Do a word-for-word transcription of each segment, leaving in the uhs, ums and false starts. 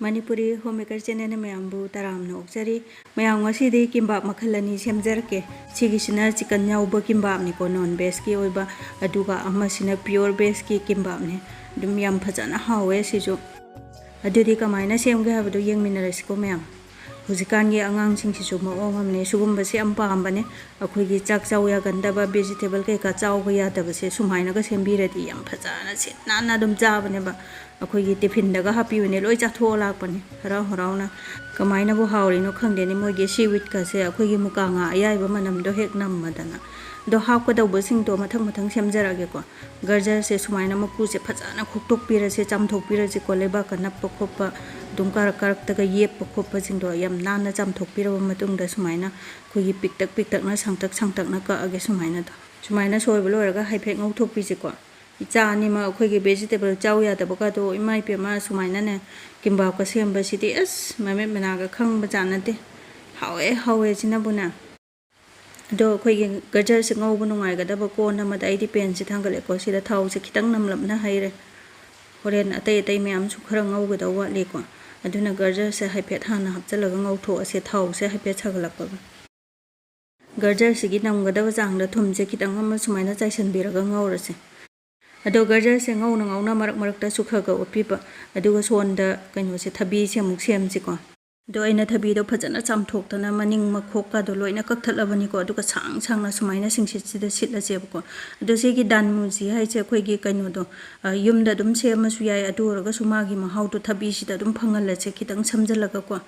Manipuri home maker ꯆꯦꯅꯦꯜꯅ ꯃꯌꯥꯝꯕꯨ ꯇꯔꯥꯝꯅ ꯑꯣꯛꯆꯔꯤ꯫ ꯃꯌꯥꯝ, ꯉꯁꯤꯗꯤ ꯀꯤꯝꯕꯥꯞ ꯃꯈꯜ ꯑꯅꯤ ꯁꯦꯝꯖꯔꯛꯀꯦ꯫ ꯁꯤꯒꯤꯁꯤꯅ ꯆꯤꯀꯟ ꯌꯥꯎꯕ ꯀꯤꯝꯕꯥꯞꯅꯤꯀꯣ, ꯅꯣꯟ ꯚꯦꯖꯀꯤ ꯑꯣꯏꯕ, ꯑꯗꯨꯒ ꯑꯃꯁꯤꯅ ꯄꯤꯌꯣꯔ ꯚꯦꯖꯀꯤ ꯀꯤꯝꯕꯥꯞꯅꯤ꯫ ꯑꯗꯨꯝ ꯌꯥꯝ ꯐꯖꯅ ꯍꯥꯎꯋꯦ ꯁꯤꯁꯨ꯫ ꯑꯗꯨꯗꯤ ꯀꯃꯥꯏꯅ ꯁꯦꯝꯒꯦ ꯍꯥꯏꯕꯗꯣ ꯌꯦꯡꯃꯤꯟꯅꯔꯁꯤꯀꯣ ꯃꯌꯥꯝ꯫ ꯍꯧꯖꯤꯛꯀꯥꯟꯒꯤ ꯑꯉꯥꯡꯁꯤꯡꯁꯤꯁꯨ ꯃꯑꯣꯡ ꯑꯃꯅꯦ, ꯁꯤꯒꯨꯝꯕꯁꯦ ꯌꯥꯝ ꯄꯥꯝꯕꯅꯦ꯫ ꯑꯩꯈꯣꯏꯒꯤ ꯆꯥꯛ ꯆꯥꯎ ꯌꯥꯒꯟꯗꯕ, ꯚꯦꯖꯤꯇꯦꯕꯜ ꯀꯩꯀꯥ ꯆꯥꯎꯕ ꯌꯥꯗꯕꯁꯦ ꯁꯨꯃꯥꯏꯅꯒ ꯁꯦꯝꯕꯤꯔꯗꯤ ꯌꯥꯝ ꯐꯖꯅ ꯁꯤꯠ ꯅꯥꯟꯅ ꯑꯗꯨꯝ ꯆꯥꯕꯅꯦꯕ꯫ ꯑꯩꯈꯣꯏꯒꯤ ꯇꯤꯐꯤꯟꯗꯒ ꯍꯥꯞꯄꯤꯕꯅꯦ, ꯂꯣꯏ ꯆꯥꯊꯣꯛꯑ ꯂꯥꯛꯄꯅꯦ ꯍꯔꯥꯎ ꯍꯔꯥꯎꯅ꯫ ꯀꯃꯥꯏꯅꯕꯨ ꯍꯥꯎꯔꯤꯅꯣ ꯈꯪꯗꯦꯅꯦ, ꯃꯣꯏꯒꯤ ꯁꯤ ꯋꯤꯠꯀꯁꯦ ꯑꯩꯈꯣꯏꯒꯤ ꯃꯨꯀꯥ ꯉꯥ ꯑꯌꯥꯏꯕ ꯃꯅꯝꯗꯣ ꯍꯦꯛ ꯅꯝꯃꯗꯅ꯫ ꯑꯗꯣ ꯍꯥꯞꯀꯗꯧꯕꯁꯤꯡꯗꯣ ꯃꯊꯪ ꯃꯊꯪ ꯁꯦꯝꯖꯔꯛꯑꯒꯦꯀꯣ꯫ ꯒꯖꯔꯁꯦ ꯁꯨꯃꯥꯏꯅ ꯃꯀꯨꯁꯦ ꯐꯖꯅ ꯈꯣꯛꯇꯣꯛꯄꯤꯔꯁꯦ, ꯆꯥꯝꯊꯣꯛꯄꯤꯔꯁꯦꯀꯣ꯫ ꯂꯩꯕꯥꯛꯀ ꯅꯞꯄ ꯈꯣꯠꯄ, ꯑꯗꯨꯝ ꯀꯥꯔꯛ ꯀꯥꯔꯛꯇꯒ ꯌꯦꯞꯄ ꯈꯣꯠꯄꯁꯤꯡꯗꯣ ꯌꯥꯝ ꯅꯥꯟꯅ ꯆꯥꯝꯊꯣꯛꯄꯤꯔꯕ ꯃꯇꯨꯡꯗ ꯁꯨꯃꯥꯏꯅ ꯑꯩꯈꯣꯏꯒꯤ ꯄꯤꯛꯇꯛ ꯄꯤꯛꯇꯛꯅ, ꯁꯥꯡꯇꯛ ꯁꯥꯡꯇꯛꯅ ꯀꯛꯑꯒꯦ ꯁꯨꯃꯥꯏꯅ꯫ ꯁꯨꯃꯥꯏꯅ ꯁꯣꯏꯕ ꯂꯣꯏꯔꯒ ꯍꯥꯏꯐꯦꯠ ꯉꯧꯊꯣꯛꯄꯤꯁꯤꯀꯣ꯫ ꯏꯆꯥ ꯑꯅꯤꯃꯛ ꯑꯩꯈꯣꯏꯒꯤ ꯚꯦꯖꯤꯇꯦꯕꯜ ꯆꯥꯎ ꯌꯥꯗꯕꯒꯗꯣ, ꯏꯃꯥ ꯏꯄꯦꯝꯃ, ꯁꯨꯃꯥꯏꯅꯅꯦ ꯀꯤꯝꯕꯥꯞꯀ ꯁꯦꯝꯕꯁꯤꯗꯤ ꯑꯁ ꯃꯃꯤꯠ ꯃꯅꯥꯒ ꯈꯪꯕ ꯖꯥꯠ ꯅꯠꯇꯦ꯫ ꯍꯥꯎꯋꯦ ꯍꯥꯎꯋꯦ ꯁꯤꯅꯕꯨꯅꯦ꯫ ꯑꯗꯣ ꯑꯩꯈꯣꯏꯒꯤ ꯒꯖꯔꯁꯦ ꯉꯧꯕ ꯅꯨꯡꯉꯥꯏꯒꯗꯕ ꯀꯣꯟ ꯑꯃꯗ ꯑꯩꯗꯤ ꯄꯦꯟꯁꯦ ꯊꯥꯡꯒꯠꯂꯦꯀꯣ꯫ ꯁꯤꯗ ꯊꯥꯎꯁꯦ ꯈꯤꯇꯪ ꯅꯝꯂꯞꯅ ꯍꯩꯔꯦ꯫ ꯍꯣꯔꯦꯟ ꯑꯇꯩ ꯑꯇꯩ ꯃꯌꯥꯝꯁꯨ ꯈꯔ ꯉꯧꯒꯗꯧ ꯋꯥꯠꯂꯤꯀꯣ꯫ ꯑꯗꯨꯅ ꯒꯖꯔꯁꯦ ꯍꯥꯏꯐꯦꯠ ꯍꯥꯟꯅ ꯍꯥꯞꯆꯤꯜꯂꯒ ꯉꯧꯊꯣꯛꯑꯁꯦ, ꯊꯥꯎꯁꯦ ꯍꯥꯏꯐꯦꯠ ꯁꯥꯒꯠꯂꯛꯄꯒ꯫ ꯒꯖꯔꯁꯤꯒꯤ ꯅꯝꯒꯗꯕ ꯆꯥꯡꯗ ꯊꯨꯝꯁꯦ ꯈꯤꯇꯪ ꯑꯃ ꯁꯨꯃꯥꯏꯅ ꯆꯥꯏꯁꯤꯟꯕꯤꯔꯒ ꯉꯧꯔꯁꯦ꯫ ꯑꯗꯣ ꯒꯖꯔꯁꯦ ꯉꯧꯅ ꯉꯧꯅ ꯃꯔꯛ ꯃꯔꯛꯇꯁꯨ ꯈꯔ ꯈꯔ ꯑꯣꯠꯄꯤꯕ, ꯑꯗꯨꯒ ꯁꯣꯝꯗ ꯀꯩꯅꯣꯁꯦ, ꯊꯕꯤꯁꯦ ꯑꯃꯨꯛ ꯁꯦꯝꯁꯤꯀꯣ꯫ ꯑꯗꯣ ꯑꯩꯅ ꯊꯕꯤꯗꯣ ꯐꯖꯅ ꯆꯥꯝꯊꯣꯛꯇꯅ ꯃꯅꯤꯡ ꯃꯈꯣꯛꯀꯗꯣ ꯂꯣꯏꯅ ꯀꯛꯊꯠꯂꯕꯅꯤꯀꯣ꯫ ꯑꯗꯨꯒ ꯁꯥꯡ ꯁꯥꯡꯅ ꯁꯨꯃꯥꯏꯅ ꯁꯤꯡꯁꯤꯠꯁꯤꯗ ꯁꯤꯠꯂꯁꯦꯕꯀꯣ꯫ ꯑꯗꯣ ꯁꯤꯒꯤ ꯗꯥꯟꯃꯨꯖꯤ ꯍꯥꯏꯁꯦ ꯑꯩꯈꯣꯏꯒꯤ ꯀꯩꯅꯣꯗꯣ, ꯑ, ꯌꯨꯝꯗ ꯑꯗꯨꯝ ꯁꯦꯝꯃꯁꯨ ꯌꯥꯏ꯫ ꯑꯗꯨ ꯑꯣꯏꯔꯒꯁꯨ ꯃꯥꯒꯤ ꯃꯍꯥꯎꯗꯣ ꯊꯕꯤꯁꯤꯗ ꯑꯗꯨꯝ ꯐꯪꯍꯜꯂꯁꯦ, ꯈꯤꯇꯪ ꯁꯝꯖꯜꯂꯒꯀꯣ꯫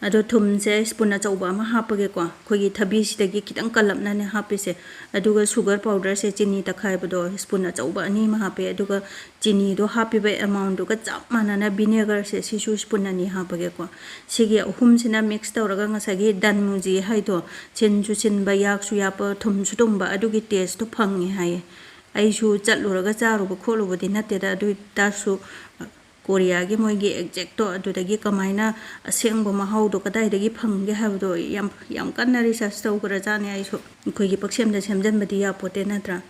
ꯑꯗꯣ ꯊꯨꯝꯁꯦ ꯁ꯭ꯄꯨꯟ ꯑꯆꯧꯕ ꯑꯃ ꯍꯥꯞꯄꯒꯦꯀꯣ꯫ ꯑꯩꯈꯣꯏꯒꯤ ꯊꯕꯤꯁꯤꯗꯒꯤ ꯈꯤꯇꯪ ꯀꯜꯂꯞꯅꯅꯦ ꯍꯥꯞꯄꯤꯁꯦ꯫ ꯑꯗꯨꯒ ꯁꯨꯒꯔ ꯄꯥꯎꯗꯔꯁꯦ, ꯆꯤꯅꯤ ꯇꯛꯈꯥꯏꯕꯗꯣ, ꯁ꯭ꯄꯨꯟ ꯑꯆꯧꯕ ꯑꯅꯤ ꯑꯃ ꯍꯥꯞꯄꯦ꯫ ꯑꯗꯨꯒ ꯆꯤꯅꯤꯗꯣ ꯍꯥꯞꯄꯤꯕ ꯑꯦꯃꯥꯎꯟꯗꯨꯒ ꯆꯞ ꯃꯥꯟꯅꯅ ꯚꯤꯅꯦꯒꯔꯁꯦ, ꯁꯤꯁꯨ ꯁ꯭ꯄꯨꯟ ꯑꯅꯤ ꯍꯥꯞꯄꯒꯦꯀꯣ꯫ ꯁꯤꯒꯤ ꯑꯍꯨꯝꯁꯤꯅ ꯃꯤꯛꯁ ꯇꯧꯔꯒ ꯉꯁꯥꯏꯒꯤ ꯗꯟꯃꯨꯖꯤ ꯍꯥꯏꯗꯣ, ꯁꯤꯟꯁꯨ ꯁꯤꯟꯕ, ꯌꯥꯛꯁꯨ ꯌꯥꯛꯄ, ꯊꯨꯝꯁꯨ ꯊꯨꯝꯕ, ꯑꯗꯨꯒꯤ ꯇꯦꯁꯇꯣ ꯐꯪꯉꯦ ꯍꯥꯏꯌꯦ꯫ ꯑꯩꯁꯨ ꯆꯠꯂꯨꯔꯒ ꯆꯥꯔꯨꯕ ꯈꯣꯠꯂꯨꯕꯗꯤ ꯅꯠꯇꯦꯗ, ꯑꯗꯨ ꯑꯣꯏ ꯇꯥꯔꯁꯨ ꯀꯣꯔꯤꯌꯥꯒꯤ ꯃꯣꯏꯒꯤ ꯑꯦꯛꯖꯦꯛꯇꯣ ꯑꯗꯨꯗꯒꯤ ꯀꯃꯥꯏꯅ ꯑꯁꯦꯡꯕ ꯃꯍꯥꯎꯗꯣ ꯀꯗꯥꯏꯗꯒꯤ ꯐꯪꯒꯦ ꯍꯥꯏꯕꯗꯣ ꯌꯥꯝ, ꯌꯥꯝ ꯀꯟꯅ ꯔꯤꯁꯔꯁ ꯇꯧꯈ꯭ꯔꯖꯥꯠꯅꯤ ꯑꯩꯁꯨ꯫ ꯑꯩꯈꯣꯏꯒꯤ ꯄꯛꯁꯦꯝꯗ ꯁꯦꯝꯖꯟꯕꯗꯤ ꯌꯥꯄꯣꯠꯇꯦ ꯅꯠꯇ꯭ꯔꯥ?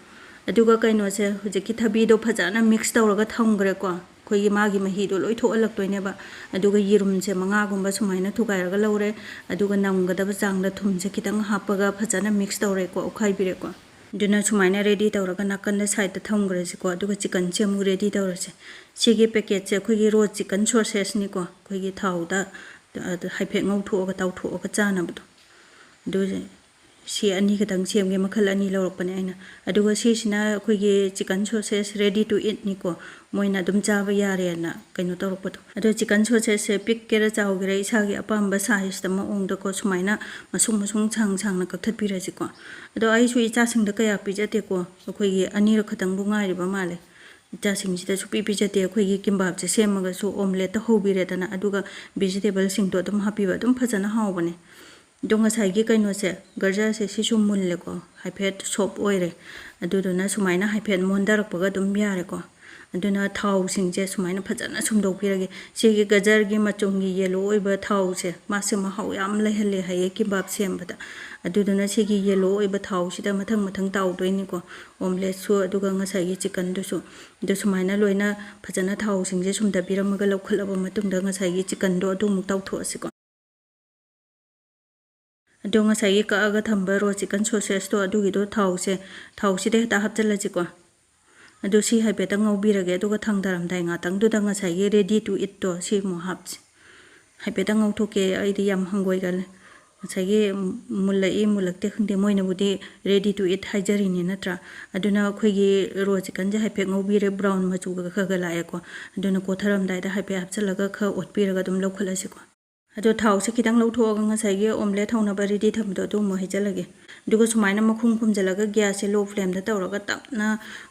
ꯑꯗꯨꯒ ꯀꯩꯅꯣꯁꯦ, ꯍꯧꯖꯤꯛꯀꯤ ꯊꯕꯤꯗꯣ ꯐꯖꯅ ꯃꯤꯛꯁ ꯇꯧꯔꯒ ꯊꯝꯈ꯭ꯔꯦꯀꯣ꯫ ꯑꯩꯈꯣꯏꯒꯤ ꯃꯥꯒꯤ ꯃꯍꯤꯗꯣ ꯂꯣꯏ ꯊꯣꯛꯍꯜꯂꯛꯇꯣꯏꯅꯦꯕ꯫ ꯑꯗꯨꯒ ꯌꯦꯔꯨꯝꯁꯦ ꯃꯉꯥꯒꯨꯝꯕ ꯁꯨꯃꯥꯏꯅ ꯊꯨꯒꯥꯏꯔꯒ ꯂꯧꯔꯦ꯫ ꯑꯗꯨꯒ ꯅꯝꯒꯗꯕ ꯆꯥꯡꯗ ꯊꯨꯝꯁꯦ ꯈꯤꯇꯪ ꯍꯥꯞꯄꯒ ꯐꯖꯅ ꯃꯤꯛꯁ ꯇꯧꯔꯦꯀꯣ, ꯑꯣꯠꯈꯥꯏꯕꯤꯔꯦꯀꯣ꯫ ꯑꯗꯨꯅ ꯁꯨꯃꯥꯏꯅ ꯔꯦꯗꯤ ꯇꯧꯔꯒ ꯅꯥꯀꯟꯗ ꯁꯥꯏꯗꯇ ꯊꯝꯈ꯭ꯔꯁꯤꯀꯣ꯫ ꯑꯗꯨꯒ ꯆꯤꯛꯀꯟꯁꯦ ꯑꯃꯨꯛ ꯔꯦꯗꯤ ꯇꯧꯔꯁꯦ꯫ ꯁꯤꯒꯤ ꯄꯦꯀꯦꯠꯁꯦ ꯑꯩꯈꯣꯏꯒꯤ ꯔꯣ ꯆꯤꯛꯀꯟ ꯁꯣꯁꯦꯁꯅꯤꯀꯣ꯫ ꯑꯩꯈꯣꯏꯒꯤ ꯊꯥꯎꯗ, ꯑꯗ, ꯍꯥꯏꯐꯦꯠ ꯉꯧꯊꯣꯛꯑꯒ ꯇꯥꯎꯊꯣꯛꯑꯒ ꯆꯥꯅꯕꯗꯣ꯫ ꯑꯗꯨ ꯁꯤ ꯑꯅꯤ ꯈꯛꯇꯪ ꯁꯦꯝꯒꯦ, ꯃꯈꯜ ꯑꯅꯤ ꯂꯧꯔꯛꯄꯅꯦ ꯑꯩꯅ꯫ ꯑꯗꯨꯒ ꯁꯤꯁꯤꯅ ꯑꯩꯈꯣꯏꯒꯤ ꯆꯤꯛꯀꯟ ꯁꯣꯁꯦꯁ ꯔꯦꯗꯤ ꯇꯨ ꯏꯠꯅꯤꯀꯣ꯫ ꯃꯣꯏꯅ ꯑꯗꯨꯝ ꯆꯥꯕ ꯌꯥꯔꯦꯅ ꯀꯩꯅꯣ ꯇꯧꯔꯛꯄꯗꯣ꯫ ꯑꯗꯣ ꯆꯤꯛꯀꯟ ꯁꯣꯁꯦꯁꯁꯦ ꯄꯤꯛꯀꯦꯔꯥ ꯆꯥꯎꯒꯦꯔꯥ ꯏꯁꯥꯒꯤ ꯑꯄꯥꯝꯕ ꯁꯥꯏꯖꯇ ꯃꯑꯣꯡꯗꯀꯣ ꯁꯨꯃꯥꯏꯅ ꯃꯁꯨꯡ ꯃꯁꯨꯡ ꯁꯥꯡ ꯁꯥꯡꯅ ꯀꯛꯊꯠꯄꯤꯔꯁꯤꯀꯣ꯫ ꯑꯗꯣ ꯑꯩꯁꯨ ꯏꯆꯥꯁꯤꯡꯗ ꯀꯌꯥ ꯄꯤꯖꯗꯦꯀꯣ꯫ ꯑꯩꯈꯣꯏꯒꯤ ꯑꯅꯤꯔꯛ ꯈꯛꯇꯪꯕꯨ ꯉꯥꯏꯔꯤꯕ ꯃꯥꯜꯂꯦ꯫ ꯏꯆꯥꯁꯤꯡꯁꯤꯗ ꯁꯨꯄꯤ ꯄꯤꯖꯗꯦ꯫ ꯑꯩꯈꯣꯏꯒꯤ ꯀꯤꯝꯕꯥꯞꯁꯦ ꯁꯦꯝꯃꯒꯁꯨ ꯑꯣꯝꯂꯦꯠꯇ ꯍꯧꯕꯤꯔꯦꯗꯅ, ꯑꯗꯨꯒ ꯚꯤꯖꯤꯇꯦꯕꯜꯁꯤꯡꯗꯣ ꯑꯗꯨꯝ ꯍꯥꯞꯄꯤꯕ, ꯑꯗꯨꯝ ꯐꯖꯅ ꯍꯥꯎꯕꯅꯦ꯫ ꯑꯗꯣ ꯉꯁꯥꯏꯒꯤ ꯀꯩꯅꯣꯁꯦ, ꯒꯖꯔꯁꯦ ꯁꯤꯁꯨ ꯃꯨꯜꯂꯦꯀꯣ, ꯍꯥꯏꯐꯦꯠ ꯁꯣꯞ ꯑꯣꯏꯔꯦ꯫ ꯑꯗꯨꯗꯨꯅ ꯁꯨꯃꯥꯏꯅ ꯍꯥꯏꯐꯦꯠ ꯃꯣꯟꯊꯔꯛꯄꯒ ꯑꯗꯨꯝ ꯌꯥꯔꯦꯀꯣ꯫ ꯑꯗꯨꯅ ꯊꯥꯎꯁꯤꯡꯁꯦ ꯁꯨꯃꯥꯏꯅ ꯐꯖꯅ ꯁꯨꯝꯗꯣꯛꯄꯤꯔꯒꯦ꯫ ꯁꯤꯒꯤ ꯒꯖꯔꯒꯤ ꯃꯆꯨꯝꯒꯤ ꯌꯦꯂꯣ ꯑꯣꯏꯕ ꯊꯥꯎꯁꯦ, ꯃꯥꯁꯦ ꯃꯍꯥꯎ ꯌꯥꯝ ꯂꯩꯍꯜꯂꯦ ꯍꯥꯏꯌꯦ ꯀꯤꯝꯕꯥꯞ ꯁꯦꯝꯕꯗ꯫ ꯑꯗꯨꯗꯨꯅ ꯁꯤꯒꯤ ꯌꯦꯂꯣ ꯑꯣꯏꯕ ꯊꯥꯎꯁꯤꯗ ꯃꯊꯪ ꯃꯊꯪ ꯇꯥꯎꯗꯣꯏꯅꯤꯀꯣ꯫ ꯑꯣꯝꯂꯦꯠꯁꯨ ꯑꯗꯨꯒ ꯉꯁꯥꯏꯒꯤ ꯆꯤꯛꯀꯟꯗꯨꯁꯨ꯫ ꯑꯗꯨ ꯁꯨꯃꯥꯏꯅ ꯂꯣꯏꯅ ꯐꯖꯅ ꯊꯥꯎꯁꯤꯡꯁꯦ ꯁꯨꯝꯊꯕꯤꯔꯝꯃꯒ ꯂꯧꯈꯠꯂꯕ ꯃꯇꯨꯡꯗ ꯉꯁꯥꯏꯒꯤ ꯆꯤꯛꯀꯟꯗꯣ ꯑꯗꯨ ꯑꯃꯨꯛ ꯇꯥꯎꯊꯣꯛꯑꯁꯤꯀꯣ꯫ ꯑꯗꯣ ꯉꯁꯥꯏꯒꯤ ꯀꯛꯑꯒ ꯊꯝꯕ ꯔꯣ ꯆꯤꯛꯀꯟ ꯁꯣꯁꯦꯁꯇꯣ ꯑꯗꯨꯒꯤꯗꯣ ꯊꯥꯎꯁꯦ, ꯊꯥꯎꯁꯤꯗ ꯍꯦꯛꯇ ꯍꯥꯞꯆꯤꯜꯂꯁꯤꯀꯣ꯫ ꯑꯗꯨ ꯁꯤ ꯍꯥꯏꯐꯦꯠꯇꯪ ꯉꯧꯕꯤꯔꯒꯦ, ꯑꯗꯨꯒ ꯊꯥꯡꯗꯔꯝꯗꯥꯏ ꯉꯥꯛꯇꯪꯗꯨꯗ ꯉꯁꯥꯏꯒꯤ ꯔꯦꯗꯤ ꯇꯨ ꯏꯠꯇꯣ ꯁꯤ ꯑꯃꯨꯛ ꯍꯥꯞꯁꯤ꯫ ꯍꯥꯏꯐꯦꯠꯇꯪ ꯉꯧꯊꯣꯛꯀꯦ, ꯑꯩꯗꯤ ꯌꯥꯝ ꯍꯪꯒꯣꯏꯒꯜꯂꯦ꯫ ꯉꯁꯥꯏꯒꯤ ꯃꯨꯜꯂꯛꯏ ꯃꯨꯜꯂꯛꯇꯦ ꯈꯪꯗꯦ, ꯃꯣꯏꯅꯕꯨꯗꯤ ꯔꯦꯗꯤ ꯇꯨ ꯏꯠ ꯍꯥꯏꯖꯔꯤꯅꯦ ꯅꯠꯇ꯭ꯔꯥ? ꯑꯗꯨꯅ ꯑꯩꯈꯣꯏꯒꯤ ꯔꯣ ꯆꯤꯛꯀꯟꯁꯦ ꯍꯥꯏꯐꯦꯠ ꯉꯧꯕꯤꯔꯦ, ꯕ꯭ꯔꯥꯎꯟ ꯃꯆꯨꯒ ꯈꯔ ꯈꯔ ꯂꯥꯛꯑꯦꯀꯣ꯫ ꯑꯗꯨꯅ ꯀꯣꯊꯔꯝꯗꯥꯏꯗ ꯍꯥꯏꯐꯦꯠ ꯍꯥꯞꯆꯤꯜꯂꯒ ꯈꯔ ꯑꯣꯠꯄꯤꯔꯒ ꯑꯗꯨꯝ ꯂꯧꯈꯠꯂꯁꯤꯀꯣ꯫ ꯑꯗꯣ ꯊꯥꯎꯁꯦ ꯈꯤꯇꯪ ꯂꯧꯊꯣꯛꯑꯒ ꯉꯁꯥꯏꯒꯤ ꯑꯣꯝꯂꯦꯠ ꯍꯧꯅꯕ ꯔꯦꯗꯤ ꯊꯝꯕꯗꯣ ꯑꯗꯨ ꯑꯃꯨꯛ ꯍꯩꯖꯤꯜꯂꯒꯦ꯫ ꯑꯗꯨꯒ ꯁꯨꯃꯥꯏꯅ ꯃꯈꯨꯝ ꯈꯨꯝꯖꯤꯜꯂꯒ ꯒ꯭ꯌꯥꯁꯁꯦ ꯂꯣ ꯐ꯭ꯂꯦꯝꯗ ꯇꯧꯔꯒ ꯇꯞꯅ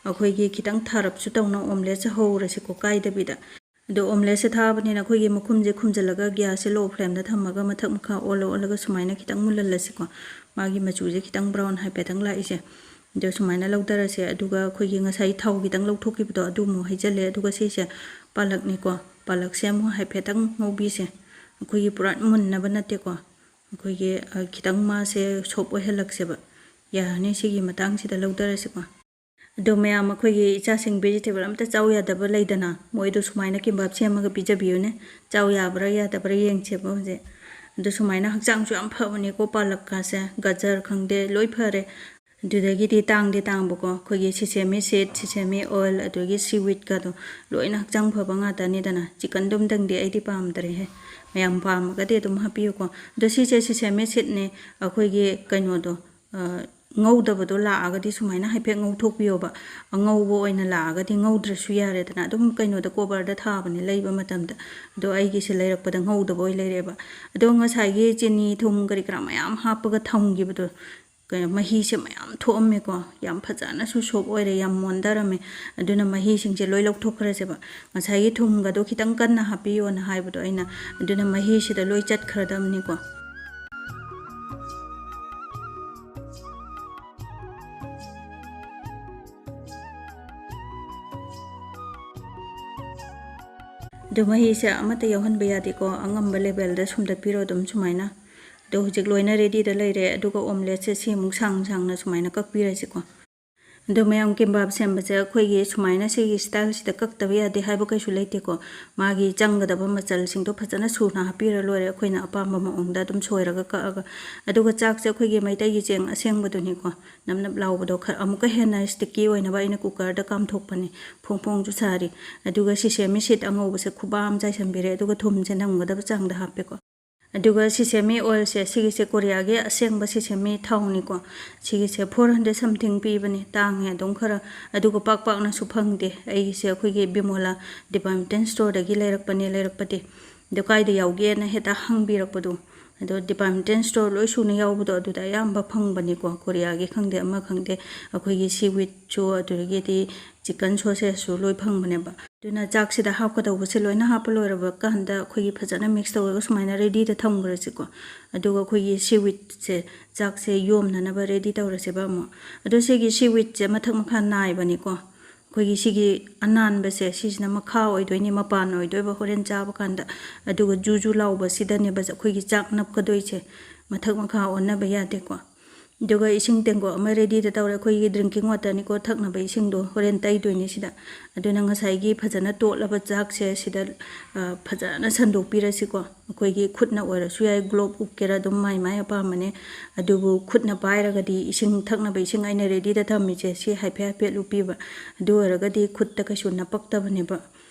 ꯑꯩꯈꯣꯏꯒꯤ ꯈꯤꯇꯪ ꯊꯥꯔꯞꯁꯨ ꯇꯧꯅ ꯑꯣꯝꯂꯦꯠꯁꯦ ꯍꯧꯔꯁꯤꯀꯣ, ꯀꯥꯏꯗꯕꯤꯗ꯫ ꯑꯗꯣ ꯑꯣꯝꯂꯦꯠꯁꯦ ꯊꯥꯕꯅꯤꯅ ꯑꯩꯈꯣꯏꯒꯤ ꯃꯈꯨꯝꯁꯦ ꯈꯨꯝꯖꯤꯜꯂꯒ ꯒ꯭ꯌꯥꯁꯁꯦ ꯂꯣ ꯐ꯭ꯂꯦꯝꯗ ꯊꯝꯃꯒ ꯃꯊꯛ ꯃꯈꯥ ꯑꯣꯜꯂ ꯑꯣꯜꯂꯒ ꯁꯨꯃꯥꯏꯅ ꯈꯤꯇꯪ ꯃꯨꯜꯍꯜꯂꯁꯤꯀꯣ꯫ ꯃꯥꯒꯤ ꯃꯆꯨꯁꯦ ꯈꯤꯇꯪ ꯕ꯭ꯔꯥꯎꯟ ꯍꯥꯏꯐꯦꯠꯇꯪ ꯂꯥꯛꯏꯁꯦ꯫ ꯑꯗꯣ ꯁꯨꯃꯥꯏꯅ ꯂꯧꯊꯔꯁꯦ꯫ ꯑꯗꯨꯒ ꯑꯩꯈꯣꯏꯒꯤ ꯉꯁꯥꯏ ꯊꯥꯎ ꯈꯤꯇꯪ ꯂꯧꯊꯣꯛꯈꯤꯕꯗꯣ ꯑꯗꯨ ꯑꯃꯨꯛ ꯍꯩꯖꯤꯜꯂꯦ꯫ ꯑꯗꯨꯒ ꯁꯤꯁꯦ ꯄꯥꯂꯛꯅꯤꯀꯣ꯫ ꯄꯥꯂꯛꯁꯦ ꯑꯃꯨꯛ ꯍꯥꯏꯐꯦꯠꯇꯪ ꯉꯧꯕꯤꯁꯦ꯫ ꯑꯩꯈꯣꯏꯒꯤ ꯄꯨꯔꯥ ꯃꯨꯟꯅꯕ ꯅꯠꯇꯦꯀꯣ꯫ ꯑꯩꯈꯣꯏꯒꯤ, ꯑ, ꯈꯤꯇꯪ ꯃꯥꯁꯦ ꯁꯣꯞ ꯑꯣꯏꯍꯜꯂꯛꯁꯦꯕ꯫ ꯌꯥꯔꯅꯤ, ꯁꯤꯒꯤ ꯃꯇꯥꯡꯁꯤꯗ ꯂꯧꯊꯔꯁꯤꯀꯣ꯫ ꯑꯗꯣ ꯃꯌꯥꯝ, ꯑꯩꯈꯣꯏꯒꯤ ꯏꯆꯥꯁꯤꯡ vegetable ꯑꯝꯇ ꯆꯥꯎ ꯌꯥꯗꯕ ꯂꯩꯗꯅ, ꯃꯣꯏꯗꯣ ꯁꯨꯃꯥꯏꯅ ꯀꯤꯝꯕꯥꯞ ꯁꯦꯝꯃꯒ ꯄꯤꯖꯕꯤꯌꯨꯅꯦ꯫ ꯆꯥꯎ ꯌꯥꯕ꯭ꯔꯥ ꯌꯥꯗꯕ꯭ꯔꯥ ꯌꯦꯡꯁꯦꯕ ꯍꯧꯖꯤꯛ꯫ ꯑꯗꯣ ꯁꯨꯃꯥꯏꯅ ꯍꯛꯆꯥꯡꯁꯨ ꯌꯥꯝ ꯐꯕꯅꯤꯀꯣ, ꯄꯥꯂꯛꯀꯥꯁꯦ, ꯒꯖꯔ ꯈꯪꯗꯦ, ꯂꯣꯏ ꯐꯔꯦ꯫ ꯑꯗꯨꯗꯒꯤꯗꯤ ꯇꯥꯡꯗꯤ ꯇꯥꯡꯕꯀꯣ, ꯑꯩꯈꯣꯏꯒꯤ sesame seed, sesame oil, ꯑꯗꯨꯗꯒꯤ seaweedꯀꯗꯣ ꯂꯣꯏꯅ ꯍꯛꯆꯥꯡ ꯐꯕ ꯉꯥꯛꯇꯅꯤꯗꯅ꯫ Chickenꯗꯨꯝꯗꯪꯗꯤ ꯑꯩꯗꯤ ꯄꯥꯝꯗ꯭ꯔꯦꯍꯦ꯫ ꯃꯌꯥꯝ ꯄꯥꯝꯃꯒꯗꯤ ꯑꯗꯨꯝ ꯍꯥꯞꯄꯤꯌꯨꯀꯣ꯫ ꯑꯗꯣ ꯁꯤꯁꯦ sesame seedꯅꯦ, ꯑꯩꯈꯣꯏꯒꯤ ꯀꯩꯅꯣꯗꯣ, ꯑ, ꯉꯧꯗꯕꯗꯣ ꯂꯥꯛꯑꯒꯗꯤ ꯁꯨꯃꯥꯏꯅ ꯍꯥꯏꯐꯦꯠ ꯉꯧꯊꯣꯛꯄꯤꯌꯣꯕ꯫ ꯑꯉꯧꯕ ꯑꯣꯏꯅ ꯂꯥꯛꯑꯒꯗꯤ ꯉꯧꯗ꯭ꯔꯁꯨ ꯌꯥꯔꯦꯗꯅ, ꯑꯗꯨꯝ ꯀꯩꯅꯣꯗ coverꯗ ꯊꯥꯕꯅꯦ ꯂꯩꯕ ꯃꯇꯝꯗ꯫ ꯑꯗꯣ ꯑꯩꯒꯤꯁꯦ ꯂꯩꯔꯛꯄꯗ ꯉꯧꯗꯕ ꯑꯣꯏ ꯂꯩꯔꯦꯕ꯫ ꯑꯗꯣ ꯉꯁꯥꯏꯒꯤ ꯆꯤꯅꯤ, ꯊꯨꯝ, ꯀꯔꯤ ꯀꯔꯥ ꯃꯌꯥꯝ ꯍꯥꯞꯄꯒ ꯊꯝꯈꯤꯕꯗꯣ, ꯀꯩꯅꯣ, ꯃꯍꯤꯁꯦ ꯃꯌꯥꯝ ꯊꯣꯛꯑꯝꯃꯦꯀꯣ꯫ ꯌꯥꯝ ꯐꯖꯅꯁꯨ soft ꯑꯣꯏꯔꯦ, ꯌꯥꯝ ꯃꯣꯟꯊꯔꯝꯃꯦ꯫ ꯑꯗꯨꯅ ꯃꯍꯤꯁꯤꯡꯁꯦ ꯂꯣꯏ ꯂꯧꯊꯣꯛꯈ꯭ꯔꯁꯦꯕ꯫ ꯉꯁꯥꯏꯒꯤ ꯊꯨꯝꯒꯗꯣ ꯈꯤꯇꯪ ꯀꯟꯅ ꯍꯥꯞꯄꯤꯌꯣꯅ ꯍꯥꯏꯕꯗꯣ ꯑꯩꯅ, ꯑꯗꯨꯅ ꯃꯍꯤꯁꯤꯗ ꯂꯣꯏ ꯆꯠꯈ꯭ꯔꯗꯕꯅꯤꯀꯣ꯫ ꯑꯗꯨ ꯃꯍꯤꯁꯦ ꯑꯃꯠꯇ ꯌꯥꯎꯍꯟꯕ ꯌꯥꯗꯦꯀꯣ, ꯑꯉꯝꯕ levelꯗ ꯁꯨꯝꯗꯠꯄꯤꯔꯣ ꯑꯗꯨꯝ ꯁꯨꯃꯥꯏꯅ꯫ ꯑꯗꯣ ꯍꯧꯖꯤꯛ ꯂꯣꯏꯅ readyꯗ ꯂꯩꯔꯦ꯫ ꯑꯗꯨꯒ omeletteꯁꯦ ꯁꯤ ꯑꯃꯨꯛ ꯁꯥꯡ ꯁꯥꯡꯅ ꯁꯨꯃꯥꯏꯅ ꯀꯛꯄꯤꯔꯁꯤꯀꯣ꯫ ꯑꯗꯣ ꯃꯌꯥꯝ, ꯀꯤꯝꯕꯥꯞ ꯁꯦꯝꯕꯁꯦ ꯑꯩꯈꯣꯏꯒꯤ ꯁꯨꯃꯥꯏꯅ ꯁꯤꯒꯤ styleꯁꯤꯗ ꯀꯛꯇꯕ ꯌꯥꯗꯦ ꯍꯥꯏꯕ ꯀꯩꯁꯨ ꯂꯩꯇꯦꯀꯣ꯫ ꯃꯥꯒꯤ ꯆꯪꯒꯗꯕ ꯃꯆꯜꯁꯤꯡꯗꯣ ꯐꯖꯅ ꯁꯨꯅ ꯍꯥꯞꯄꯤꯔ ꯂꯣꯏꯔꯦ, ꯑꯩꯈꯣꯏꯅ ꯑꯄꯥꯝꯕ ꯃꯑꯣꯡꯗ ꯑꯗꯨꯝ ꯁꯣꯏꯔꯒ ꯀꯛꯑꯒ꯫ ꯑꯗꯨꯒ ꯆꯥꯛꯁꯦ ꯑꯩꯈꯣꯏꯒꯤ ꯃꯩꯇꯩꯒꯤ ꯆꯦꯡ ꯑꯁꯦꯡꯕꯗꯨꯅꯤꯀꯣ, ꯅꯞ ꯅꯞ ꯂꯥꯎꯕꯗꯣ, ꯈꯔ ꯑꯃꯨꯛꯀ ꯍꯦꯟꯅ sticky ꯑꯣꯏꯅꯕ ꯑꯩꯅ cookerꯗ ꯀꯥꯝꯊꯣꯛꯄꯅꯦ, ꯐꯣꯡ ꯐꯣꯡꯁꯨ ꯁꯥꯔꯤ꯫ ꯑꯗꯨꯒ sesame seed ꯑꯉꯧꯕꯁꯦ ꯈꯨꯕꯥ ꯑꯃ ꯆꯥꯏꯁꯟꯕꯤꯔꯦ, ꯑꯗꯨꯒ ꯊꯨꯝꯁꯦ ꯅꯝꯒꯗꯕ ꯆꯥꯡꯗ ꯍꯥꯞꯄꯦꯀꯣ꯫ ꯑꯗꯨꯒ sesame oilꯁꯦ, ꯁꯤꯒꯤꯁꯦ ꯀꯣꯔꯤꯌꯥꯒꯤ ꯑꯁꯦꯡꯕ sesame ꯊꯥꯎꯅꯤꯀꯣ꯫ ꯁꯤꯒꯤꯁꯦ four hundred something ꯄꯤꯕꯅꯦ, ꯇꯥꯡꯉꯦ ꯑꯗꯨꯝ ꯈꯔ, ꯑꯗꯨꯒ ꯄꯥꯛ ꯄꯥꯛꯅꯁꯨ ꯐꯪꯗꯦ꯫ ꯑꯩꯒꯤꯁꯦ ꯑꯩꯈꯣꯏꯒꯤ ꯕꯤꯃꯣꯂꯥ department storeꯗꯒꯤ ꯂꯩꯔꯛꯄꯅꯦ, ꯂꯩꯔꯛꯄꯗꯤ꯫ ꯑꯗꯣ ꯀꯥꯏꯗ ꯌꯥꯎꯒꯦꯅ ꯍꯦꯛꯇ ꯍꯪꯕꯤꯔꯛꯄꯗꯣ, ꯑꯗꯣ department store ꯂꯣꯏ ꯁꯨꯅ ꯌꯥꯎꯕꯗꯣ ꯑꯗꯨꯗ ꯑꯌꯥꯝꯕ ꯐꯪꯕꯅꯤꯀꯣ꯫ ꯀꯣꯔꯤꯌꯥꯒꯤ ꯈꯪꯗꯦ, ꯑꯃ ꯈꯪꯗꯦ, ꯑꯩꯈꯣꯏꯒꯤ seaweedꯁꯨ, ꯑꯗꯨꯗꯒꯤꯗꯤ chicken sausageꯁꯨ ꯂꯣꯏ ꯐꯪꯕꯅꯦꯕ꯫ ꯑꯗꯨꯅ ꯆꯥꯛꯁꯤꯗ ꯍꯥꯞꯀꯗꯧꯕꯁꯦ ꯂꯣꯏꯅ ꯍꯥꯞꯄ ꯂꯣꯏꯔꯕ ꯀꯥꯟꯗ ꯑꯩꯈꯣꯏꯒꯤ ꯐꯖꯅ mix ꯇꯧꯔꯒ ꯁꯨꯃꯥꯏꯅ readyꯗ ꯊꯝꯈ꯭ꯔꯁꯤꯀꯣ꯫ ꯑꯗꯨꯒ ꯑꯩꯈꯣꯏꯒꯤ seaweedꯁꯦ, ꯆꯥꯛꯁꯦ ꯌꯣꯝꯅꯅꯕ ready ꯇꯧꯔꯁꯦꯕ ꯑꯃꯨꯛ꯫ ꯑꯗꯣ ꯁꯤꯒꯤ seaweedꯁꯦ ꯃꯊꯛ ꯃꯈꯥ ꯅꯥꯏꯕꯅꯤꯀꯣ꯫ ꯑꯩꯈꯣꯏꯒꯤ ꯁꯤꯒꯤ ꯑꯅꯥꯟꯕꯁꯦ, ꯁꯤꯁꯤꯅ ꯃꯈꯥ ꯑꯣꯏꯗꯣꯏꯅꯤ, ꯃꯄꯥꯟ ꯑꯣꯏꯗꯣꯏꯕ ꯍꯣꯔꯦꯟ ꯆꯥꯕ ꯀꯥꯟꯗ꯫ ꯑꯗꯨꯒ ꯖꯨ ꯖꯨ ꯂꯥꯎꯕꯁꯤꯗꯅꯦꯕ ꯑꯩꯈꯣꯏꯒꯤ ꯆꯥꯛ ꯅꯞꯀꯗꯣꯏꯁꯦ, ꯃꯊꯛ ꯃꯈꯥ ꯑꯣꯟꯅꯕ ꯌꯥꯗꯦꯀꯣ꯫ ꯑꯗꯨꯒ ꯏꯁꯤꯡ ꯇꯦꯡꯀꯣꯠ ꯑꯃ readyꯗ ꯇꯧꯔꯦ꯫ ꯑꯩꯈꯣꯏꯒꯤ drinking waterꯅꯤꯀꯣ, ꯊꯛꯅꯕ ꯏꯁꯤꯡꯗꯣ ꯍꯣꯔꯦꯟ ꯇꯩꯗꯣꯏꯅꯦ ꯁꯤꯗ꯫ ꯑꯗꯨꯅ ꯉꯁꯥꯏꯒꯤ ꯐꯖꯅ ꯇꯣꯠꯂꯕ ꯆꯥꯛꯁꯦ ꯁꯤꯗ, ꯑ, ꯐꯖꯅ ꯁꯟꯗꯣꯛꯄꯤꯔꯁꯤꯀꯣ꯫ ꯑꯩꯈꯣꯏꯒꯤ ꯈꯨꯠꯅ ꯑꯣꯏꯔꯁꯨ ꯌꯥꯏ, glove ꯎꯞꯀꯦꯔꯥ ꯑꯗꯨꯝ ꯃꯥꯏ ꯃꯥꯏ ꯑꯄꯥꯝꯕꯅꯦ꯫ ꯑꯗꯨꯕꯨ ꯈꯨꯠꯅ ꯄꯥꯏꯔꯒꯗꯤ ꯏꯁꯤꯡ ꯊꯛꯅꯕ ꯏꯁꯤꯡ ꯑꯩꯅ readyꯗ ꯊꯝꯃꯤꯁꯦ ꯁꯤ ꯍꯥꯏꯐꯦꯠ ꯍꯥꯏꯐꯦꯠ ꯂꯨꯞꯄꯤꯕ꯫ ꯑꯗꯨ ꯑꯣꯏꯔꯒꯗꯤ ꯈꯨꯠꯇ ꯀꯩꯁꯨ ꯅꯞꯄꯛꯇꯕꯅꯦꯕ꯫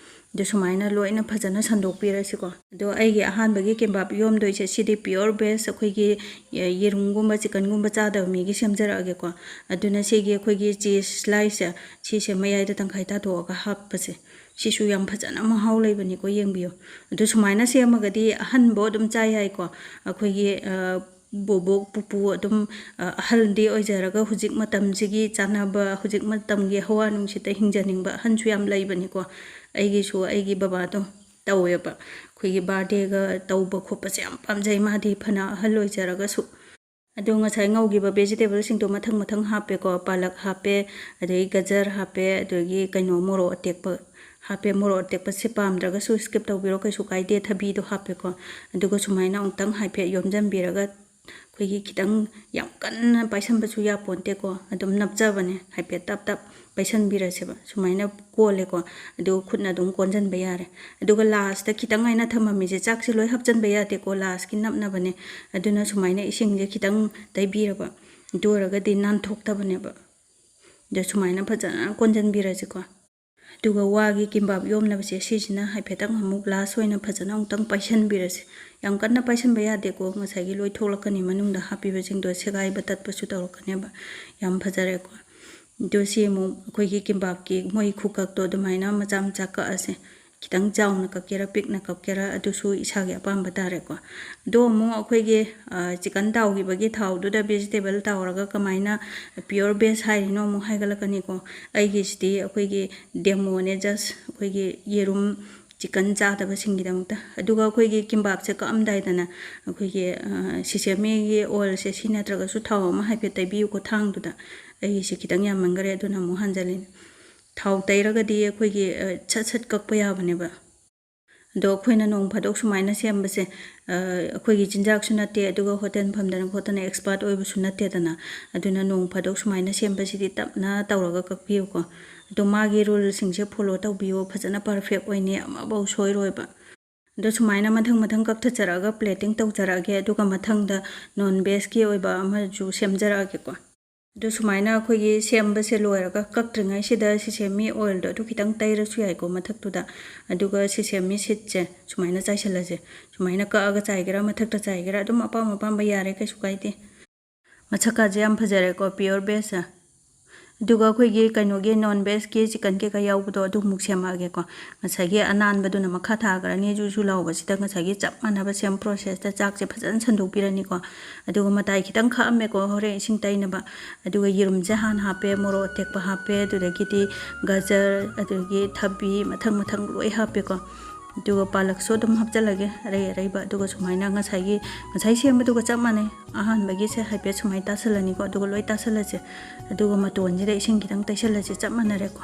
ꯑꯗꯨ ꯁꯨꯃꯥꯏꯅ ꯂꯣꯏꯅ ꯐꯖꯅ ꯁꯟꯗꯣꯛꯄꯤꯔꯁꯤꯀꯣ꯫ ꯑꯗꯣ ꯑꯩꯒꯤ ꯑꯍꯥꯟꯕꯒꯤ ꯀꯤꯝꯕꯥꯞ ꯌꯣꯝꯗꯣꯏꯁꯦ ꯁꯤꯗꯤ pure veg, ꯑꯩꯈꯣꯏꯒꯤ, ꯑꯦ, ꯌꯦꯔꯨꯝꯒꯨꯝꯕ, chickenꯒꯨꯝꯕ ꯆꯥꯗꯕ ꯃꯤꯒꯤ ꯁꯦꯝꯖꯔꯛꯑꯒꯦꯀꯣ꯫ ꯑꯗꯨꯅ ꯁꯤꯒꯤ ꯑꯩꯈꯣꯏꯒꯤ cheese sliceꯁꯦ, ꯁꯤꯁꯦ ꯃꯌꯥꯏꯗ ꯇꯪꯈꯥꯏ ꯇꯥꯊꯣꯛꯑꯒ ꯍꯥꯞꯄꯁꯦ꯫ ꯁꯤꯁꯨ ꯌꯥꯝ ꯐꯖꯅ ꯃꯍꯥꯎ ꯂꯩꯕꯅꯤꯀꯣ, ꯌꯦꯡꯕꯤꯌꯨ꯫ ꯑꯗꯨ ꯁꯨꯃꯥꯏꯅ ꯁꯦꯝꯃꯒꯗꯤ ꯑꯍꯟꯕꯣ ꯑꯗꯨꯝ ꯆꯥ ꯌꯥꯏꯀꯣ꯫ ꯑꯩꯈꯣꯏꯒꯤ, ꯑ, ꯕꯣꯕꯣꯛ ꯄꯨꯄꯨ ꯑꯗꯨꯝ, ꯑ, ꯑꯍꯜꯗꯤ ꯑꯣꯏꯖꯔꯒ ꯍꯧꯖꯤꯛ ꯃꯇꯝꯁꯤꯒꯤ ꯆꯥꯟꯅꯕ, ꯍꯧꯖꯤꯛ ꯃꯇꯝꯒꯤ ꯍꯋꯥ ꯅꯨꯡꯁꯤꯠꯇ ꯍꯤꯡꯖꯅꯤꯡꯕ ꯑꯍꯟꯁꯨ ꯌꯥꯝ ꯂꯩꯕꯅꯤꯀꯣ꯫ ꯑꯩꯒꯤꯁꯨ ꯑꯩꯒꯤ ꯕꯕꯥꯗꯣ ꯇꯧꯋꯦꯕ꯫ ꯑꯩꯈꯣꯏꯒꯤ birthdayꯒ ꯇꯧꯕ ꯈꯣꯠꯄꯁꯦ ꯌꯥꯝ ꯄꯥꯝꯖꯩ, ꯃꯥꯗꯤ ꯐꯅ ꯑꯍꯜ ꯑꯣꯏꯖꯔꯒꯁꯨ꯫ ꯑꯗꯣ ꯉꯁꯥꯏ ꯉꯧꯈꯤꯕ vegetableꯁꯤꯡꯗꯣ ꯃꯊꯪ ꯃꯊꯪ ꯍꯥꯞꯄꯦꯀꯣ꯫ ꯄꯥꯂꯛ ꯍꯥꯞꯄꯦ, ꯑꯗꯒꯤ ꯒꯖꯔ ꯍꯥꯞꯄꯦ, ꯑꯗꯒꯤ ꯀꯩꯅꯣ, ꯃꯣꯔꯣꯛ ꯑꯇꯦꯛꯄ ꯍꯥꯞꯄꯦ꯫ ꯃꯣꯔꯣꯛ ꯑꯇꯦꯛꯄꯁꯦ ꯄꯥꯝꯗ꯭ꯔꯒꯁꯨ skip ꯇꯧꯕꯤꯔꯣ, ꯀꯩꯁꯨ ꯀꯥꯏꯗꯦ꯫ ꯊꯕꯤꯗꯣ ꯍꯥꯞꯄꯦꯀꯣ꯫ ꯑꯗꯨꯒ ꯁꯨꯃꯥꯏꯅ ꯑꯃꯨꯛꯇꯪ ꯍꯥꯏꯐꯦꯠ ꯌꯣꯝꯁꯤꯟꯕꯤꯔꯒ ꯑꯩꯈꯣꯏꯒꯤ ꯈꯤꯇꯪ ꯌꯥꯝ ꯀꯟꯅ ꯄꯥꯏꯁꯟꯕꯁꯨ ꯌꯥꯄꯣꯟꯇꯦꯀꯣ, ꯑꯗꯨꯝ ꯅꯞꯆꯕꯅꯦ꯫ ꯍꯥꯏꯐꯦꯠ ꯇꯞ ꯇꯞ ꯄꯥꯏꯁꯟꯕꯤꯔꯁꯦꯕ꯫ ꯁꯨꯃꯥꯏꯅ ꯀꯣꯜꯂꯦꯀꯣ, ꯑꯗꯨꯒ ꯈꯨꯠꯅ ꯑꯗꯨꯝ ꯀꯣꯟꯁꯤꯟꯕ ꯌꯥꯔꯦ꯫ ꯑꯗꯨꯒ lastꯇ ꯈꯤꯇꯪ ꯑꯩꯅ ꯊꯝꯃꯝꯃꯤꯁꯦ, ꯆꯥꯛꯁꯦ ꯂꯣꯏ ꯍꯥꯞꯆꯤꯟꯕ ꯌꯥꯗꯦꯀꯣ, lastꯀꯤ ꯅꯞꯅꯕꯅꯦ꯫ ꯑꯗꯨꯅ ꯁꯨꯃꯥꯏꯅ ꯏꯁꯤꯡꯁꯦ ꯈꯤꯇꯪ ꯇꯩꯕꯤꯔꯕ, ꯑꯗꯨ ꯑꯣꯏꯔꯒꯗꯤ ꯅꯥꯟꯊꯣꯛꯇꯕꯅꯦꯕ꯫ ꯑꯗ ꯁꯨꯃꯥꯏꯅ ꯐꯖꯅ ꯀꯣꯟꯁꯤꯟꯕꯤꯔꯁꯤꯀꯣ꯫ ꯑꯗꯨꯒ ꯋꯥꯒꯤ ꯀꯤꯝꯕꯥꯞ ꯌꯣꯝꯅꯕꯁꯦ ꯁꯤꯁꯤꯅ ꯍꯥꯏꯐꯦꯠꯇꯪ ꯑꯃꯨꯛ last ꯑꯣꯏꯅ ꯐꯖꯅ ꯑꯃꯨꯛꯇꯪ ꯄꯥꯏꯁꯟꯕꯤꯔꯁꯦ꯫ ꯌꯥꯝ ꯀꯟꯅ ꯄꯥꯏꯁꯟꯕ ꯌꯥꯗꯦꯀꯣ, ꯉꯁꯥꯏꯒꯤ ꯂꯣꯏ ꯊꯣꯛꯂꯛꯀꯅꯤ, ꯃꯅꯨꯡꯗ ꯍꯥꯞꯄꯤꯕꯁꯤꯡꯗꯣ ꯁꯦꯒꯥꯏꯕ ꯇꯠꯄꯁꯨ ꯇꯧꯔꯛꯀꯅꯦꯕ꯫ ꯌꯥꯝ ꯐꯖꯔꯦꯀꯣ꯫ ꯑꯗꯨ ꯁꯤ ꯑꯃꯨꯛ ꯑꯩꯈꯣꯏꯒꯤ ꯀꯤꯝꯕꯥꯞꯀꯤ ꯃꯣꯏ ꯈꯨꯀꯛꯇꯣ ꯑꯗꯨꯃꯥꯏꯅ ꯃꯆꯥ ꯃꯆꯥ ꯀꯛꯑꯁꯦ꯫ ꯈꯤꯇꯪ ꯆꯥꯎꯅ ꯀꯛꯀꯦꯔꯥ ꯄꯤꯛꯅ ꯀꯛꯀꯦꯔꯥ ꯑꯗꯨꯁꯨ ꯏꯁꯥꯒꯤ ꯑꯄꯥꯝꯕ ꯇꯥꯔꯦꯀꯣ꯫ ꯑꯗꯣ ꯑꯃꯨꯛ ꯑꯩꯈꯣꯏꯒꯤ, ꯑ, chicken ꯇꯥꯎꯈꯤꯕꯒꯤ ꯊꯥꯎꯗꯨꯗ vegetable ꯇꯥꯎꯔꯒ ꯀꯃꯥꯏꯅ pure veg ꯍꯥꯏꯔꯤꯅꯣ ꯑꯃꯨꯛ ꯍꯥꯏꯒꯠꯂꯛꯀꯅꯤꯀꯣ꯫ ꯑꯩꯒꯤꯁꯤꯗꯤ ꯑꯩꯈꯣꯏꯒꯤ demoꯅꯦ, just ꯑꯩꯈꯣꯏꯒꯤ ꯌꯦꯔꯨꯝ chicken ꯆꯥꯗꯕꯁꯤꯡꯒꯤꯗꯃꯛꯇ꯫ ꯑꯗꯨꯒ ꯑꯩꯈꯣꯏꯒꯤ ꯀꯤꯝꯕꯥꯞꯁꯦ ꯀꯛꯑꯝꯗꯥꯏꯗꯅ ꯑꯩꯈꯣꯏꯒꯤ, ꯑ, sesameꯒꯤ oilꯁꯦ ꯁꯤ ꯅꯠꯇ꯭ꯔꯒꯁꯨ ꯊꯥꯎ ꯑꯃ ꯍꯥꯏꯐꯦꯠ ꯇꯩꯕꯤꯌꯨꯀꯣ ꯊꯥꯡꯗꯨꯗ꯫ ꯑꯩꯒꯤꯁꯤ ꯈꯤꯇꯪ ꯌꯥꯝꯃꯟꯈꯔꯦ, ꯑꯗꯨꯅ ꯑꯃꯨꯛ ꯍꯟꯖꯜꯂꯤꯅꯦ꯫ ꯊꯥꯎ ꯇꯩꯔꯒꯗꯤ ꯑꯩꯈꯣꯏꯒꯤ, ꯑ, ꯁꯠ ꯁꯠ ꯀꯛꯄ ꯌꯥꯕꯅꯦꯕ꯫ ꯑꯗꯣ ꯑꯩꯈꯣꯏꯅ ꯅꯣꯡ ꯐꯥꯗꯣꯛ ꯁꯨꯃꯥꯏꯅ ꯁꯦꯝꯕꯁꯦ, ꯑ, ꯑꯩꯈꯣꯏꯒꯤ ꯆꯤꯟꯖꯥꯛꯁꯨ ꯅꯠꯇꯦ, ꯑꯗꯨꯒ ꯍꯣꯇꯦꯜ ꯐꯝꯗꯅ ꯈꯣꯠꯇꯅ expert ꯑꯣꯏꯕꯁꯨ ꯅꯠꯇꯦꯗꯅ꯫ ꯑꯗꯨꯅ ꯅꯣꯡ ꯐꯥꯗꯣꯛ ꯁꯨꯃꯥꯏꯅ ꯁꯦꯝꯕꯁꯤꯗꯤ ꯇꯞꯅ ꯇꯧꯔꯒ ꯀꯛꯄꯤꯌꯨꯀꯣ꯫ ꯑꯗꯣ ꯃꯥꯒꯤ ruleꯁꯤꯡꯁꯦ follow ꯇꯧꯕꯤꯌꯣ, ꯐꯖꯅ perfect ꯑꯣꯏꯅꯤ, ꯑꯃꯐꯥꯎ ꯁꯣꯏꯔꯣꯏꯕ꯫ ꯑꯗꯣ ꯁꯨꯃꯥꯏꯅ ꯃꯊꯪ ꯃꯊꯪ ꯀꯛꯊꯠꯆꯔꯛꯑꯒ plating ꯇꯧꯖꯔꯛꯑꯒꯦ, ꯑꯗꯨꯒ ꯃꯊꯪꯗ non vegꯀꯤ ꯑꯣꯏꯕ ꯑꯃꯁꯨ ꯁꯦꯝꯖꯔꯛꯑꯒꯦꯀꯣ꯫ ꯑꯗꯨ ꯁꯨꯃꯥꯏꯅ ꯑꯩꯈꯣꯏꯒꯤ ꯁꯦꯝꯕꯁꯦ ꯂꯣꯏꯔꯒ ꯀꯛꯇ꯭ꯔꯤꯉꯩꯁꯤꯗ sesame oilꯗꯣ ꯑꯗꯨ ꯈꯤꯇꯪ ꯇꯩꯔꯁꯨ ꯌꯥꯏꯀꯣ ꯃꯊꯛꯇꯨꯗ꯫ ꯑꯗꯨꯒ sesame seedꯁꯦ ꯁꯨꯃꯥꯏꯅ ꯆꯥꯏꯁꯤꯜꯂꯁꯦ꯫ ꯁꯨꯃꯥꯏꯅ ꯀꯛꯑꯒ ꯆꯥꯏꯒꯦꯔꯥ, ꯃꯊꯛꯇ ꯆꯥꯏꯒꯦꯔꯥ, ꯑꯗꯨꯝ ꯑꯄꯥꯝ ꯑꯄꯥꯝꯕ ꯌꯥꯔꯦ, ꯀꯩꯁꯨ ꯀꯥꯏꯗꯦ꯫ ꯃꯁꯛꯀꯥꯁꯦ ꯌꯥꯝ ꯐꯖꯔꯦꯀꯣ, pure veg꯫ ꯑꯗꯨꯒ ꯑꯩꯈꯣꯏꯒꯤ ꯀꯩꯅꯣꯒꯤ non vegꯀꯤ chicken ꯀꯩꯀꯥ ꯌꯥꯎꯕꯗꯣ ꯑꯗꯨꯃꯨꯛ ꯁꯦꯝꯃꯛꯑꯒꯦꯀꯣ꯫ ꯉꯁꯥꯏꯒꯤ ꯑꯅꯥꯟꯕꯗꯨꯅ ꯃꯈꯥ ꯊꯥꯈ꯭ꯔꯅꯤ, ꯖꯨ ꯖꯨ ꯂꯥꯎꯕꯁꯤꯗ ꯉꯁꯥꯏꯒꯤ ꯆꯞ ꯃꯥꯟꯅꯕ same processꯇ ꯆꯥꯛꯁꯦ ꯐꯖꯅ ꯁꯟꯗꯣꯛꯄꯤꯔꯅꯤꯀꯣ꯫ ꯑꯗꯨꯒ ꯃꯇꯥꯏ ꯈꯤꯇꯪ ꯈꯥꯛꯑꯝꯃꯦꯀꯣ, ꯍꯣꯔꯦꯟ ꯏꯁꯤꯡ ꯇꯩꯅꯕ꯫ ꯑꯗꯨꯒ ꯌꯦꯔꯨꯝꯁꯦ ꯍꯥꯟꯅ ꯍꯥꯞꯄꯦ, ꯃꯣꯔꯣꯛ ꯑꯇꯦꯛꯄ ꯍꯥꯞꯄꯦ, ꯑꯗꯨꯗꯒꯤꯗꯤ ꯒꯖꯔ, ꯑꯗꯨꯗꯒꯤ ꯊꯕꯤ, ꯃꯊꯪ ꯃꯊꯪ ꯂꯣꯏ ꯍꯥꯞꯄꯦꯀꯣ꯫ ꯑꯗꯨꯒ ꯄꯥꯂꯛꯁꯨ ꯑꯗꯨꯝ ꯍꯥꯞꯆꯤꯜꯂꯒꯦ, ꯑꯔꯩ ꯑꯔꯩꯕ꯫ ꯑꯗꯨꯒ ꯁꯨꯃꯥꯏꯅ ꯉꯁꯥꯏꯒꯤ, ꯉꯁꯥꯏ ꯁꯦꯝꯕꯗꯨꯒ ꯆꯞ ꯃꯥꯟꯅꯩ꯫ ꯑꯍꯥꯟꯕꯒꯤꯁꯦ ꯍꯥꯏꯐꯦꯠ ꯁꯨꯃꯥꯏꯅ ꯇꯥꯁꯜꯂꯅꯤꯀꯣ, ꯑꯗꯨꯒ ꯂꯣꯏ ꯇꯥꯁꯜꯂꯁꯦ꯫ ꯑꯗꯨꯒ ꯃꯇꯣꯟꯁꯤꯗ ꯏꯁꯤꯡ ꯈꯤꯇꯪ ꯇꯩꯁꯜꯂꯁꯦ, ꯆꯞ ꯃꯥꯟꯅꯔꯦꯀꯣ꯫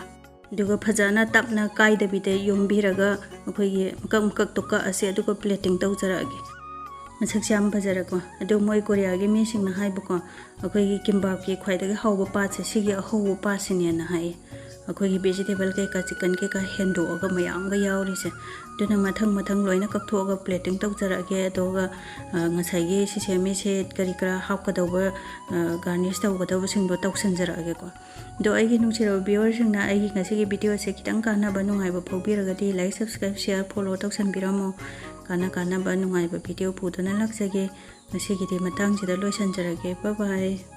ꯑꯗꯨꯒ ꯐꯖꯅ ꯇꯞꯅ ꯀꯥꯏꯗꯕꯤꯗ ꯌꯣꯝꯕꯤꯔꯒ ꯑꯩꯈꯣꯏꯒꯤ ꯃꯀꯛ ꯃꯀꯛꯇꯣ ꯀꯛꯑꯁꯦ, ꯑꯗꯨꯒ plating ꯇꯧꯖꯔꯛꯑꯒꯦ꯫ ꯃꯁꯛꯁꯦ ꯌꯥꯝ ꯐꯖꯔꯦꯀꯣ꯫ ꯑꯗꯨ ꯃꯣꯏ ꯀꯣꯔꯤꯌꯥꯒꯤ ꯃꯤꯁꯤꯡꯅ ꯍꯥꯏꯕꯀꯣ, ꯑꯩꯈꯣꯏꯒꯤ kimbapꯀꯤ ꯈ꯭ꯋꯥꯏꯗꯒꯤ ꯍꯥꯎꯕ partꯁꯦ ꯁꯤꯒꯤ ꯑꯍꯧꯕ partꯁꯤꯅꯦꯅ ꯍꯥꯏꯌꯦ꯫ ꯑꯩꯈꯣꯏꯒꯤ vegetable ꯀꯩꯀꯥ, chicken ꯀꯩꯀꯥ ꯍꯦꯟꯗꯣꯛꯑꯒ ꯃꯌꯥꯝꯒ ꯌꯥꯎꯔꯤꯁꯦ꯫ ꯑꯗꯨꯅ ꯃꯊꯪ ꯃꯊꯪ ꯂꯣꯏꯅ ꯀꯛꯊꯣꯛꯑꯒ plating ꯇꯧꯖꯔꯛꯑꯒꯦ꯫ ꯑꯗꯨꯒ, ꯑ, ꯉꯁꯥꯏꯒꯤ sesame seed ꯀꯔꯤ ꯀꯔꯥ ꯍꯥꯞꯀꯗꯧꯕ, ꯑ, garnish ꯇꯧꯒꯗꯧꯕꯁꯤꯡꯗꯣ ꯇꯧꯁꯟꯖꯔꯛꯑꯒꯦꯀꯣ꯫ ꯑꯗꯣ ꯑꯩꯒꯤ ꯅꯨꯡꯁꯤꯔꯕ viewerꯁꯤꯡꯅ ꯑꯩꯒꯤ ꯉꯁꯤꯒꯤ videoꯁꯦ ꯈꯤꯇꯪ ꯀꯥꯟꯅꯕ, ꯅꯨꯡꯉꯥꯏꯕ ꯐꯥꯎꯕꯤꯔꯒꯗꯤ like, subscribe, share, follow ꯇꯧꯁꯟꯕꯤꯔꯝꯃꯣ꯫ ꯀꯥꯟꯅ ꯀꯥꯟꯅꯕ ꯅꯨꯡꯉꯥꯏꯕ video ꯄꯨꯗꯨꯅ ꯂꯥꯛꯆꯒꯦ꯫ ꯉꯁꯤꯒꯤꯗꯤ ꯃꯇꯥꯡꯁꯤꯗ ꯂꯣꯏꯁꯟꯖꯔꯒꯦ꯫ Bye bye꯫